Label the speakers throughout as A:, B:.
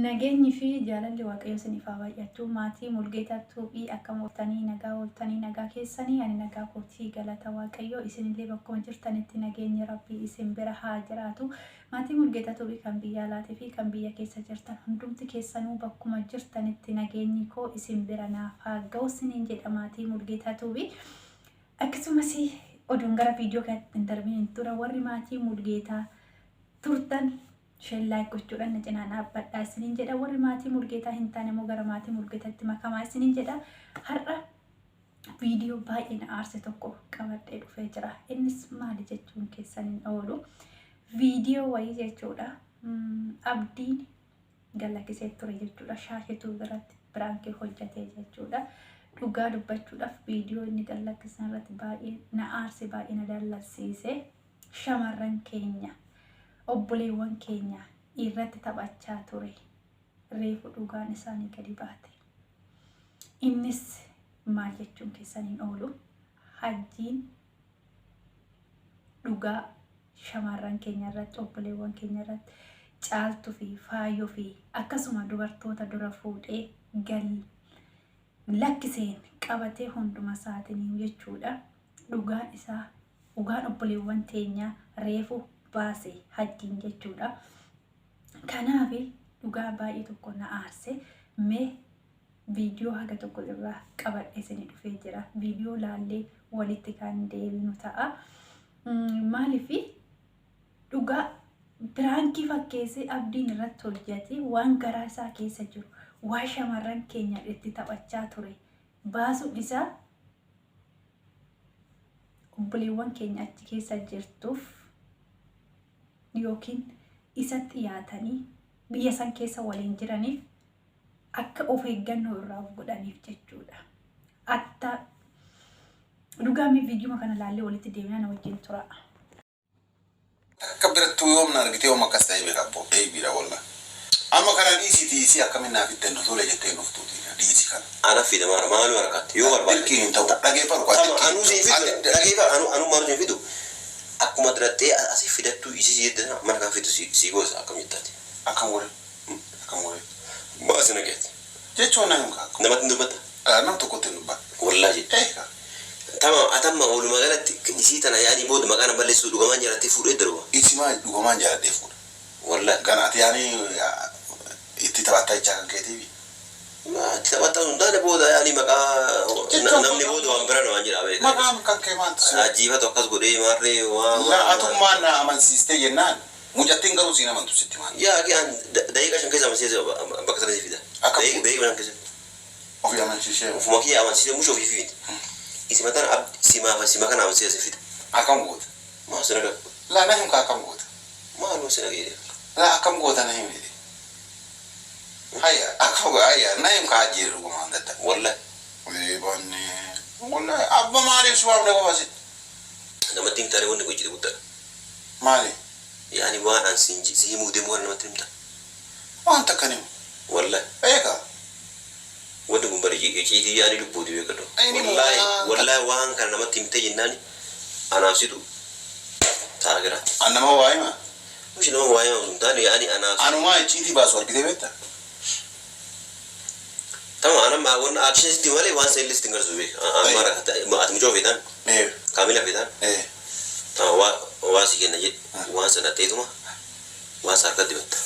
A: Nageenyi fi jaalalli Waaqayyoo isiniif haa baay'atu. Maatii Mulgeetaa Tuuphii, akkam ooltanii? Nagaa ooltanii? Nagaa keessanii? Ani nagaa kootii, galata Waaqayyoo. Isinillee bakkuma jirtanitti nageenyi Rabbii isin bira haa jiraatu. Maatii Mulgeetaa Tuuphii kan biyya alaatii fi kan biyya keessa jirtan hundumti keessanuu bakkuma jirtanitti nageenyi koo isin bira naaf haa ga'u isiniin jedha, maatii Mulgeetaa Tuuphii. Akkasumas oduun gara viidiyoo kanatti hin darbiniin dura, warri maatii Mulgeetaa turtan share, like gochuudhaan na cinaa dhaabbadhaa isiniin jedha. Warri maatii Mulgeetaa hin taane immoo gara maatii Mulgeetaatti makamaa isiniin jedha. Har'a viidiyoo baay'ee na aarse tokko qabadhee dhufee jira. Innis maali jechuun keessan hin oolu. Viidiyoo wayii jechuudha. Abdiin galakkisee ture jechuudha. Shaashituu biratti prankii hojjetee jechuudha. Dhugaa dubbachuudhaaf viidiyoo inni galakkisan irratti baay'ee na aarse, baay'ee na dallansiise. Shamarran keenya, obboleewwan keenya irratti taphachaa ture. Reefu dhugaan isaanii gadi baate. Innis maal jechuun keessan hin oolu. Hajjiin dhugaa shamarran keenya irratti, obboleewwan keenya irratti, Caaltuu fi Faayoo fi akkasuma dubartoota dura fuudhee gal lakkiseen qabatee hunduma isaatiin jechuudha. Dhugaan isaa, dhugaan obboleewwan teenyaa reefu baase Hajjiin jechuudha. Kanaaf dhugaa baay'ee tokko na aarse. Mee viidiyoo haga tokko irraa qabadhee isinii dhufee jira. Viidiyoo laallee walitti kan deebinu ta'a. Maaliif dhugaa prankii fakkeessee Abdiin irratti hojjete, waan garaa isaa keessa jiru, waan shamarran keenya itti taphachaa ture baasuun isaa obboleewwan keenya achi keessa jirtuuf yookiin isatti dhiyaatanii biyya san keessa waliin jiraniif akka of eeggannoo irraa of godhaniif jechuudha. Atta dhugaa mee viidiyoo kana laallee walitti deemnaa, na wajjin tura.
B: Akka birattuu yoom na argitee yoom akkas ta'e beeka abbo eebiidha walla. Amma kana dhiisiitii isii akkamiin naaf ittiin tole jettee dhuftuuti, dhiisi kana.
C: Ana fida maara maaluu harkaatti yoo barbaadde.
B: Dirqii hin ta'u, dhageeffadhu.
C: Tama anuu siin fidu, dhageeffadhu, anu anu maalu siin fidu, akkuma dirattee asii fidattuu isii si jette mana kan fidu si goosa, akkam jettaati?
B: Akkam godhe? Akkam godhe?
C: Baasi nageeti.
B: Jechuun na himka.
C: Namatti hin dubbatta.
B: Nam tokkotti hin dubbadha.
C: Wallaahi jedhe.
B: Eega.
C: Tama atamma walumaa galatti isii tana yaadii booda maqaa na balleessuu dhugamaan jaalattee fuudhee darba.
B: Isi maa dhugamaan jaaladhee fuudha.
C: Wallaahi.
B: Kana ati yaani itti taphattaa jechaa kan keetiifi.
C: Itti taphattaa sun taane booda yaani maqaa
B: Jechuun
C: namni booda waan bira namaan jedha beekaa.
B: Maqaan kan kee maaltu si
C: Ajjiifatu akkas godhee maarree waa
B: La atummaan na amansiistee jennaan, mucattiin garuu siin amantu, sitti maal?
C: Yaa kee an daqiiqaa 5 keessa amansiisee bakka sana si fida.
B: Akkam
C: Daqiiqa 5 keessatti.
B: Ofii amansiisee.
C: Ofuma kiyya amansiisee mucha ofii fidi. Isima tana simaaf sima kana amansiisee si fida.
B: Akkam goota?
C: Maa sina galu.
B: La na himka, akkam goota?
C: Maaluma sina geedhe.
B: La akkam goota, na himi. Hayya, akkam hayya, na himka, hajji dhugumaan dadda.
C: Wallahi.
B: Banne wallahi abba, maaliif si waamne qofa sitti?
C: Namatti himtaane, wanni kun iccitii guddaadha.
B: Maali?
C: Yaani waan an si himuu deemu kana namatti himta.
B: Waan takka ni himu.
C: Wallahi.
B: Eega.
C: Wanni kun bari icciitii yaani lubbuuti, beekadhu.
B: Inni
C: Wallahi
B: waan
C: wallahi waan kana namatti himtee jennaani anaaf situ ta'a giraati.
B: An nama waa hima.
C: Mushi nama waa himamu sun taane yaani anaaf
B: Anumaa icciitii baasu argitee beekta?
C: Tama anam wanna action sitti malee waan san illee sitti hin garsiisu beeka. Amma ati mucoo feetaan kaamila feetaan tama waa waa si kenna jedhe, waan sana ta'etuma waan sa harkatti dibatta.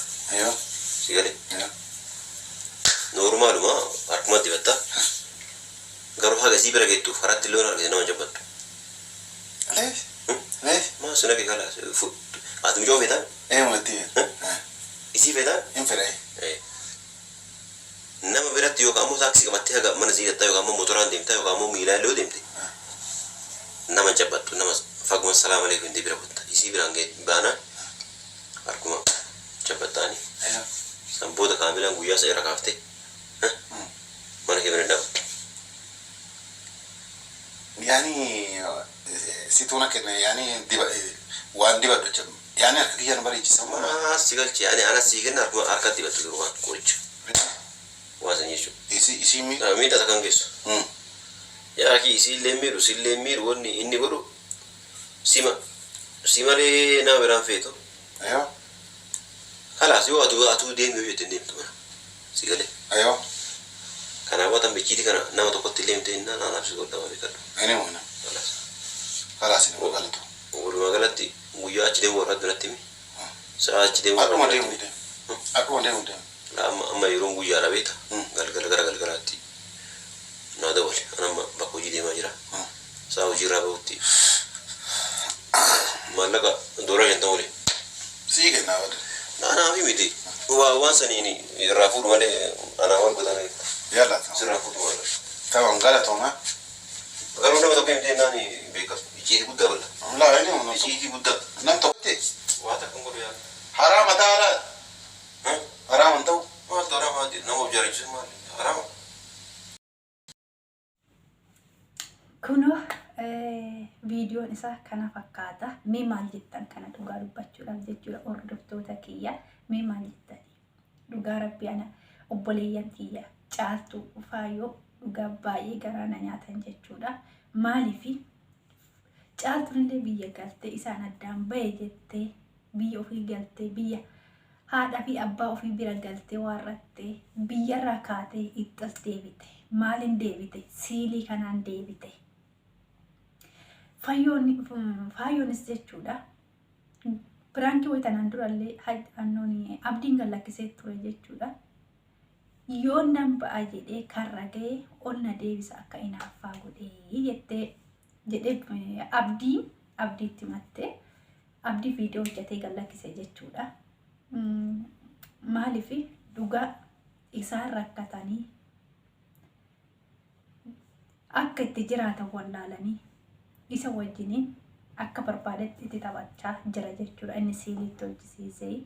C: Si galee normaluma harkumatti dibatta, garuu haga sii bira geettuuf karatti illee waan argite nama hin jabbattu.
B: Leef. Leef.
C: Maa sina kee kala ati mucoo feetaan
B: Eematti.
C: Isii feetaan.
B: Hin fedhe.
C: Nama biratti yookaan immoo taaksii qabattee haga mana sii gattaa yookaan immoo motoraan deemtaa yookaan immoo miilaan illee yoo deemte nama hin cabbattu, nama faguma salaam aleekum jettee bira kutta. Isii biraan baanaan harkuma cabbattaani. San booda kaamilaan guyyaa isa irra kaaftee mana kee bira hin dhaabattu.
B: Yaani situu na kenne, yaani diba waan dibadhu jecha, yaani harka kiyya na bareechisa moo maal?
C: Maa si galche, yaani ana sii kenna, harkuma harkatti dibattu garuu waan qoricha waa san jechuudha.
B: Isii mi
C: Miidhaa takka hin geessu. Yaa kii isii illee miidhu, si illee miidhu, wanni inni godhu sima si malee nama biraan feetu. Kalaas yoo atuu deemi yoo jette hin deemtu mana. Si galee.
B: Ayoo.
C: Kanaafuu atan bichiitii kana nama tokkotti illee himtee innaan anaaf si godhama beekadhu.
B: Inni himna.
C: Kalaas.
B: Kalaas inni galatu.
C: Walumaa galatti guyyaa achi deemu warra duratti himi. Sa'a achi deemu
B: Adhuma
C: warra
B: deemu
C: duratti
B: deemu. Adhuma deemu deemu.
C: himi. Amma amma yeroon guyyaadha beekta. Galgala gara galgalaatti naa dawwali. An amma bakka hojii deemaa jira. Sa'a hojii irraa bahutti maallaqa doolaara 50 waliin.
B: Sii kennaa bada.
C: Anaa fi miti. Waa waan saniin irraa fuudhu malee anaa wal godhan.
B: Yalla.
C: Sirraa fuudhu malee.
B: Tamam galatooma.
C: Garuu nama tokko himtee naan beekas. Icciitii guddaa balla.
B: Laa inni himna.
C: Icciitii guddaa.
B: Nam tokkotti.
C: Waa takka hin godhu yaa.
B: Haraama ta'ala. Haraama hin ta'u.
C: Maaltu haraama nama of jaalachiisu maali? Haraama.
A: Kunoo viidiyoon isaa kana fakkaata. Mee maal jettan kana dhugaa dubbachuudhaaf jechuudha hordoftoota kiyya. Mee maal jettani? Dhugaa rabbi ana obboleeyyan kiyya Caaltuu Faayoo dhugaa baay'ee garaa na nyaatan jechuudha. Maaliifi Caaltuun illee biyya galtee isaan addaan bahe jettee biyya ofii galtee biyya haadha fi abbaa ofii bira galtee waarrattee biyyarraa kaatee itti as deebite. Maaliin deebite? Siilii kanaan deebite. Faayoonis jechuudha. Piraankii wayii tanaan durallee annoon abdiin gad lakkisee ture jechuudha. Yoo nan ba'a jedhee karra ga'e ol na deebisa akka inaaffaa godhee jettee jedhee abdiin abdiitti mattee abdii viidiyoo hojjetee gad lakkise jechuudha. Maaliif dhugaa isaan rakkatanii akka itti jiraatan wallaalanii isa wajjiniin akka barbaadetti itti taphachaa jira jechuudha. Inni siiliitti hojjisiisee.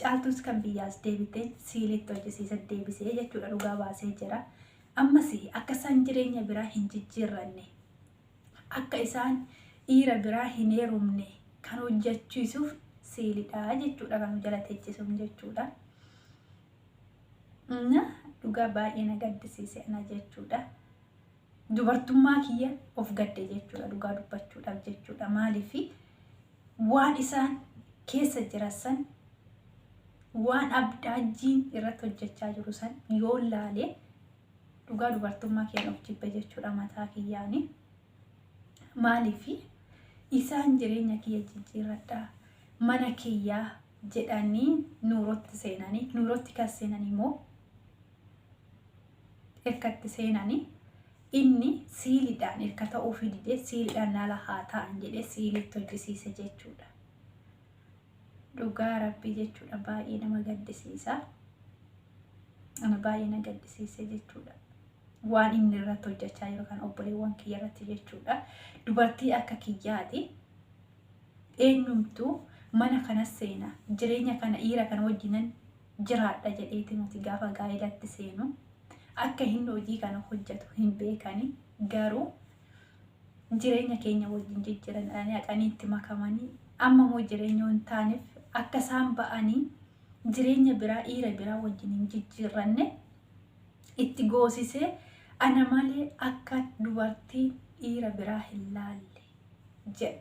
A: Caaltuus kan biyyaas deebitee siiliitti hojjisiise deebisee jechuudha dhugaa baasee jira. Ammas akka isaan jireenya biraa hin jijjiirranne akka isaan dhiira biraa hin heerumne kan hojjechiisuuf siilidha jechuudha kan jala teechisuuf jechuudha. Na dhugaa baay'ee na gaddisiise ana jechuudha. Dubartummaa kiyya of gadde jechuudha dhugaa dubbachuudhaaf jechuudha. Maaliif waan isaan keessa jiran san waan abdaajjiin irratti hojjechaa jiru san yoo laalee dhugaa dubartummaa kiyyan of jibbe jechuudha mataa kiyyaani. Maaliif isaan jireenya kiyya jijjiirradhaa mana kiyyaa jedhanii nuurootti seenanii nuurootti kan seenan immoo irkatti seenanii inni siilidhaan irka ta'uufii didee siilidhaan nala haa ta'an jedhee siilitti hojjisiise jechuudha. Dhugaa rabbii jechuudha baay'ee nama gaddisiisa. Ana baay'ee na gaddisiise jechuudha. Waan inni irratti hojjechaa jiru kan obboleewwan kiyya irratti jechuudha. Dubartii akka kiyyaati. Eenyumtuu mana kana seena jireenya kana dhiira kana wajjinan jiraadha jedheeti nuti gaafa gaa'elatti seenu akka inni hojii kana hojjetu hin beekani garuu jireenya keenya wajjin jijjiiran haqanii itti makamanii amma immoo jireenya hin taaneef akka isaan ba'anii jireenya biraa dhiira biraa wajjin hin jijjiirranne itti goosisee ana malee akka dubartii dhiira biraa hin laalle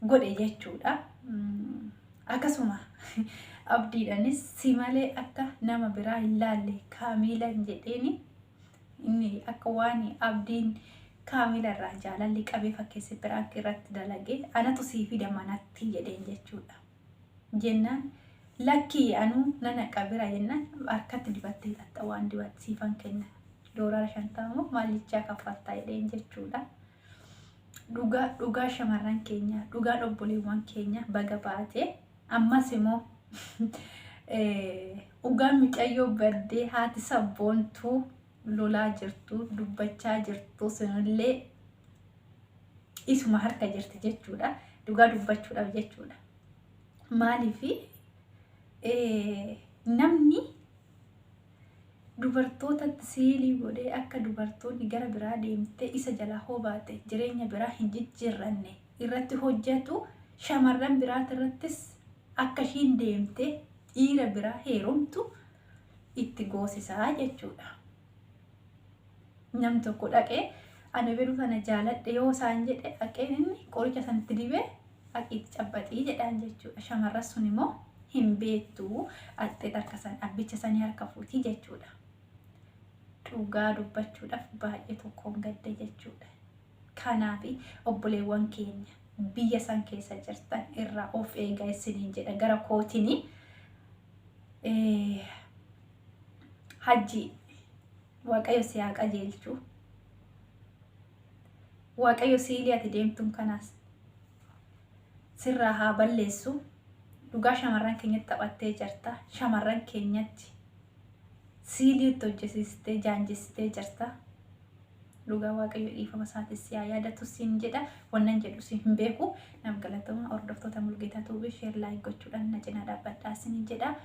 A: godhe jechuudha. Akkasuma abdiidhaanis si malee akka nama biraa hin laalle kaamiilan jedheeni inni akka waan abdiin kaamiila irraa jaalalli qabee fakkeesse piraank irratti dalagee anatu sii fida manatti jedheen jechuudha. Jennaan lakkii anuu nana qabira jennaan harkatti dibattee xaxxa waan dibatte siifan kenna. $50 moo maal jechaa kaffaltaa jedheen jechuudha. Dhugaa dhugaa shamarran keenya dhugaan obboleewwan keenya baga baate ammas immoo dhugaan mucayyoo baddee haati sabboontuu lolaa jirtu dubbachaa jirtu sunillee isuma harka jirti jechuudha. Dhugaa dubbachuudhaaf jechuudha. Maaliif namni dubartootatti siilii godhee akka dubartoonni gara biraa deemtee isa jalaa hobaate jireenya biraa hin jijjiirranne irratti hojjetu shamarran biraati irrattis akka ishiin deemtee dhiira biraa heerumtu itti goosisaa jechuudha. Nam tokko dhaqee ani biruu kana jaaladhe yoo isaan jedhe dhaqeen inni qoricha sanatti dibee haqiitti cabbaxii jedhaan jechuudha. Shamarran sun immoo hin beektu axxee harka san abbicha sanii harka fuutii jechuudha. Dhugaa dubbachuudhaaf baay'ee tokkoon gadda jechuudha. Kanaaf obboleewwan keenya biyya san keessa jirtan irraa of eegaa isiniin jedha gara kootinii. Hajji Waaqayyo si haa qajeelchu. Waaqayyo siilii ati deemtuun kanaas sirraa haa balleessu. Dhugaa shamarran keenyatti taphattee jirta. Shamarran keenyatti siilii itti hojjesiistee jaanjessitee jirta. Dhugaa Waaqayyo dhiifama isaatis si haa yaadatu siin jedha. Wannan jedhu si hin beeku. Naaf galatooma hordoftoota Mulgeetaa Tuubii share like gochuudhaan na cinaa dhaabbadhaa siin jedha.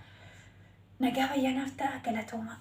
A: Nagaa fayyaa naaf ta'a galatooma.